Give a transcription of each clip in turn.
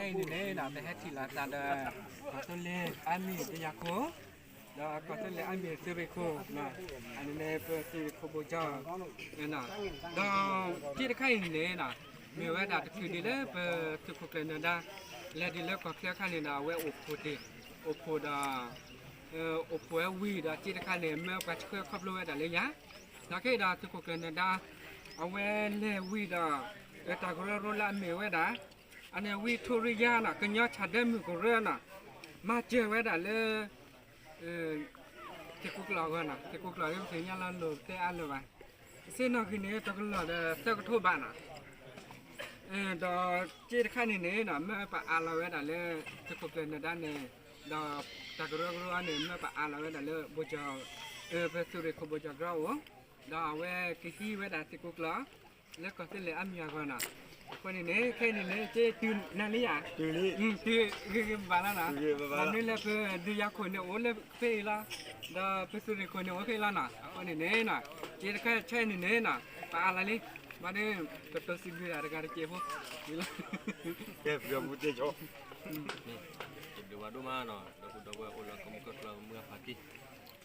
ခဲအံၤန့ၣ်န့ၣ် ပဟဲထံၣ်လိာ်သးဒီး ကီၢ်သူလ့ၤအါမံၤတယၤခိၣ်, ဒီးကီၢ်သူလ့ၤအါမံၤသုးရ့ၣ်ခိၣ်, အန့ၣ်န့ၣ် ပသုးရ့ၣ်ခိၣ်ဘိၣ်ကၠီၣ်, ဒီးစ့တခါအံၤန့ၣ်န့ၣ် မ့ၢ်ဝဲဒၣ်တချုးဒံးလၢပသုးခိၣ်ကျၢၢ်နၢၤဒါ လဲၤဒံးလၢကီၢ်ချၢအခါန့ၣ်ဒီး အဝဲအိၣ်ဖှိၣ်တ့ၢ်, အိၣ်ဖှိၣ်ဒီး အိၣ်ဖှိၣ်ဝဲဝံၤဒီးစ့တခါန့ၣ် မၢပှၤဆှၢခီဖျိဝဲဒၣ်လၢယၤ, ဒီးခဲအံၤဒီးသုးခိၣ်ကျၢၢ်နၢၤဒါ အဝဲလဲၤဝံၤဒီး တၢ်ကရၢကရိလၢအမ့ၢ်ဝဲဒၣ် အန့ၣ်ဝံထူရံယါနီၤ ကညီဆၣ်ဒၢမုၣ်ကရၢနီၤ မၤစၢၤဝဲဒၣ်လၢ သုးခိၣ်ကျၢၢ်အဂီၢ်နီၤ, သုးခိၣ်ကျၢၢ်လၢပသ့ၣ်ညါလီၤလိာ်တဲအါလၢၤဘၣ်, စ့နီၣ်ဂံၢ်န့ၣ် တကလီၢ်ဒီးသၢကထိဘးနီၤ, ဒီးစ့တခါန့ၣ်န့ၣ်နီၤ မၢပအးလီၤဝဲဒၣ်လၢ သုးခိၣ်ကျၢၢ်နၢၤဒါန့ၣ်, ဒီးတၢ်ကရၢကရိန့ၣ် မၢပအးလီၤဝဲဒၣ်လၢ ဘိၣ်ကၠီၣ်, ပသုးရ့ၣ်ခိၣ်ဘိၣ်ကၠီၣ်ကရၢအအိၣ်, ဒီးအဝဲကဟံးဝဲဒၣ်သုးခိၣ်ကျၢၢ် လၢကီၢ်သူလ့ၤအါမံၤအဂီၢ်နီၤ, အဃိန့ၣ်န့ၣ် ခဲအံၤန့ၣ်န့ၣ် က့ၤတုၤနၤလံဧါ, တုၤဂ့ၤဂ့ၤဘၣ်ဘၣ်လီၤနီၤ, မ့ၢ်လၢပဒုးယၤခိၣ်န့ၣ်အိၣ်လၢဖဲအံၤလီၤ, ဒီးပသုးရ့ၣ်ခိၣ်န့ၣ်အိၣ်ဖဲအံၤလီၤနီၤ, အဃိန့ၣ်န့ၣ်နီၤ, က့ၤတခါဆဲန့ၣ်န့ၣ်နီၤ ပအးလီၤလံ, ဘၣ်န့ၣ် ကတိၤစံးဘျုးဒၣ်တဂၤတက့ၢ်ဖိ, ကဲပျီမူတ့ၢ်ဆိ စံးဘျုးဝဲဒိၣ်မးနီၤ, ဒီပုၢ်ဒီဝဲၢ်အိၣ်လၢကီၢ်မုၢ်ကီၢ်ချၢမုၢ်အဖးတံၢ်,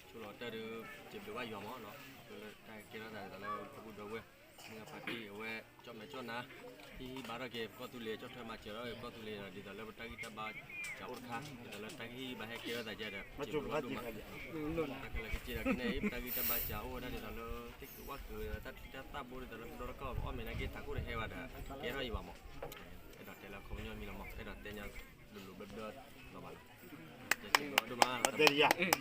ဆိလီၤတၢ်ဒုး စံးဘျုးဘၣ်ယွၤမးနီၤ, လၢတၢ်ကဲထီၣ်သးဒ်သိးလၢဒီပုၢ်ဒီဝဲၢ် မုၢ်အဖးတံၢ်အဝဲ ကၠီၣ်မဲာ်ကၠီၣ်နါ ဟံးဟံးဘါထီၣ်က့ၤပကီၢ်သူလ့ၤ ကၠီၣ်ထွဲမၤစၢၤထီၣ်က့ၤပကီၢ်သူလ့ၤဒီး ဒ်သိးလၢပတၢ်ဂံၢ်တၢ်ဘါစှၤအိၣ်တခါ ဒ်သိးလၢတၢ်ဟံးဟံးဘါဟဲကဲထီၣ်သးကဲဒီး စံးဘျုးဝဲဒိၣ်မး, တၢ်ခဲလၢာ်ခဲဆ့ဒီးကန့ၣ်အံၤ ပတၢ်ဂံၢ်တၢ်ဘါစှၤအိၣ်ဝဲဒၣ်ဒ်သိးလၢ သ့ၣ်က့ၤဝၣ်က့ၤဝဲဒီး တၢ်ထံတၢ်သၣ်ဘိဒ်သိးလၢပဒီတကီၢ်ပအီၣ်မ့ၤနာ်က့ ထးခိၣ်တဟဲဘၣ်ဒီး ကဲထီၣ်အံၤဘၣ်မး, အဲၣ်ဒိးတဲလၢခီပညီမံၤလီၤမး, အဲၣ်ဒိးတဲညါလိၤလိၤဘျၢဘျၢလီၤဘၣ်လီၤ,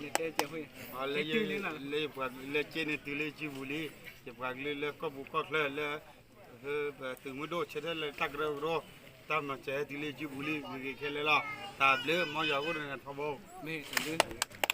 စံးဘျုးဝဲဒိၣ်မး, လၢယပှၤကလုာ်လၢက့န့ၣ်တုၤလၢယစုပူၤလံ, ယပှၤကလုာ်လၢကီၢ်ပူၤကီၢ်ချၢလၢ ပသုးမုၢ်ဒိၣ်ဆၢထၢၣ်လၢတၢ်ကရၢကရိ တၢ်မၤစၢၤဟဲတုၤလၢယစုပူၤလံ ဂ့ၤဂ့ၤခဲလၢာ်လီၤ, တၢ်ဘျုးမ်ယွၤအိၣ်ဒီးနၤထီဘိ, မ့ၢ်တၢ်ဘျုး